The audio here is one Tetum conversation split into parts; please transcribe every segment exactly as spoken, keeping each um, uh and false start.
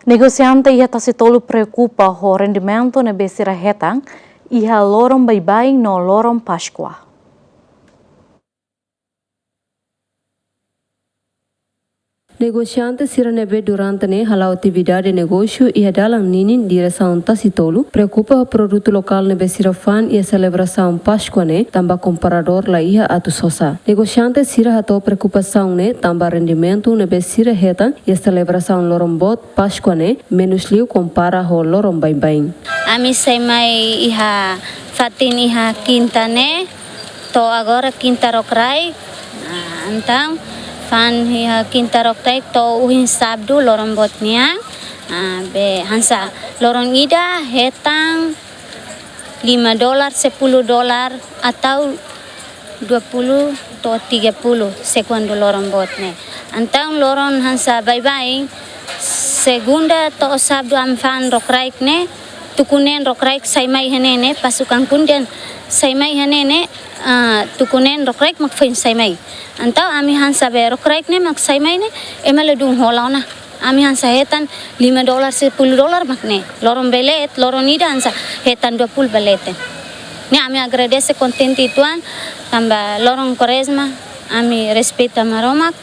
Negosiante iha Tasi Tolu preokupa ho rendimentu ne'ebé sira hetan iha loron baibain no loron Páskua. Negosiante sira ne'ebé durante ne'e hala'o atividade negósiu iha dalan ninin diresaun Tasi Tolu preokupa ho produtu lokál ne'ebé sira fa'an iha selebrasaun Páskua ne'e, tanba kompradór la iha atu sosa. Negosiante sira hato'o preokupasaun ne'e tanba rendimentu ne'ebé sira hetan iha selebrasaun loron boot Páskua ne'e menus liu kompara ho loron baibain. Ami sai mai iha fatin iha kinta ne'e, to'o agora kinta rokraik. Ah, entaun fa'an iha kinta rokraik to'o ohin sábadu loron boot nian. Ah, be hanesan loron ida hetan lima dolar, sepuluh dolar, atau dua puluh to'o tiga puluh, sekuandu loron boot ne'e. Entaun loron hanesan baibain, segunda to'o sábadu ami fa'an rokraik ne'e, tuku neen rokraik sai mai iha ne'e ne'e, pasukan kunden sai mai iha ne'e ne'e, ah, tuku neen rokraik mak foin sai mai. Entaun ami hanesan be rokraik ne'e mak sai mai ne'e, ema ladún hola ona. Ami hanesan hetan lima dolar, sepuluh dolar mak ne'e. Loron baileet, loron ida hanesan hetan dua puluh ba leten. Ne'e ami agradese, kontente uitoan, tanba loron Kuarezma, ami respeita Maromak,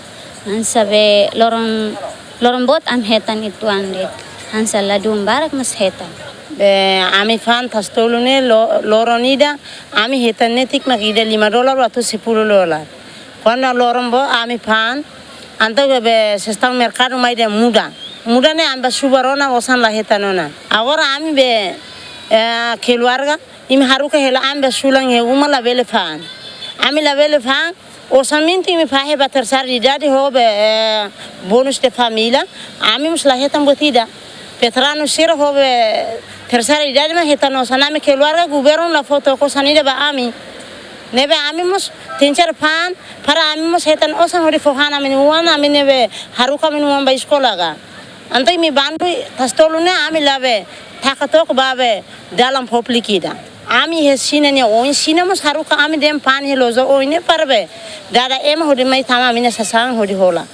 hanesan be loron, loron boot ami hetan uitoan de'it. Hanesan ladún barak mas hetan. Be, ami fa'an Tasi Tolu ne'e lo-, loron ida, ami hetan netik mak ida lima dolar atau sepuluh dolar. Kuandu loron boot ami fa'an, entaun be, be sestaun merkadu mai dehan muda. Muda ne'e ami bá subar ona, osan la hetan ona. Agora ami be, eh, keluarga, imi haruka hela ami bá sulan iha uma labele fa'an. Ami labele fa'an, orsamentu imi fahe ba terseira idade ho be, eh, bonus de família, ami mós la hetan buat ida. Veteranu sira ho be terseira idade mak hetan osan, ami keluarga governu la fó took osan ida ba ami. Ne'ebé ami mós tenke fa'an, para ami mós hetan osan hodi fó han ami-nia oan, ami ne'ebé haruka ami-nia oan bá eskola ka. Entaun imi bandu Tasi Tolu ne'e ami labele taka took ba be dalan públiku ida. Ami iha Xina nia oin, Xina mós haruka ami dehan fa'an iha loja oin ne'e para be dada ema hodi mai tama ami-nia sasán hodi hola.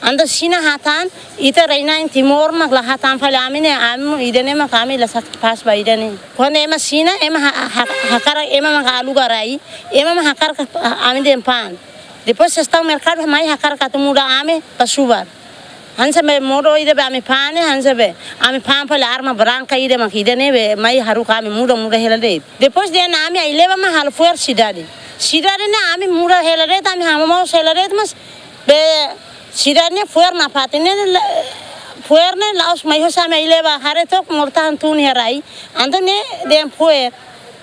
Entaun Xina hatán, ita rai-na'in Timor mak la hatán fali ami ne'e, ami ida-ne'e mak ami la satisfás ba ida-ne'e. Kuandu ema Xina, ema ha-, ha-, hakarak ema mak aluga rai, ema mak hakarak ami dehan fa'an. Depois sestaun merkadu mai hakarak atu muda ami bá subar. Hanesan be modo ida be ami fa'an ne'e, hanesan be ami fa'an fali arma branka ida mak ida-ne'e be mai haruka ami muda, muda hela de'it. Depois dehan ami ai-leba mak halo fo'er sidade. Sidade ne'e ami muda hela de'it, ami hamoos hela de'it, mas be sidade ne'e fo'er nafatin ne'e la, fo'er ne'e la'ós mai hosi ami ai-leba, haree took mortahan tun iha rai. Entaun ne'e dehan fo'er.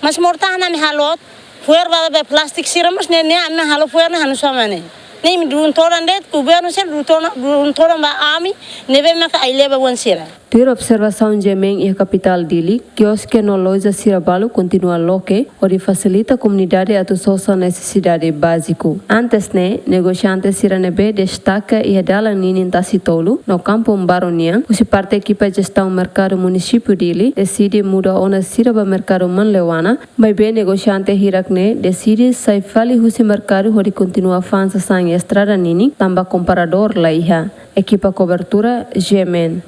Mas mortahan ami halo, fo'er ba be plástiku sira mós ne'e, ne'e ami halo fo'er ne'e hanu sama ne'e. Ne'e imi dun todan de'it, governu sira dun todan, dun todan ba ami, ne'ebé maka ai-leba oan sira. Tuir observasaun G M N iha kapitál Dili, kioske no loja sira balu kontinua loke, hodi fasilita komunidade atu sosa nesesidade báziku. Antes ne'e, negosiante sira ne'ebé destaka iha dalan ninin Tasi Tolu no Kampung Baru nian, husi parte ekipa jestaun merkadu munisípiu Dili, deside muda ona sira ba merkadu Manleuana, maibé negosiante hirak ne'e deside sai fali husi merkadu hodi kontinua fa'an sasán iha estrada ninin, tanba kompradór la iha. Ekipa kobertura, G M N.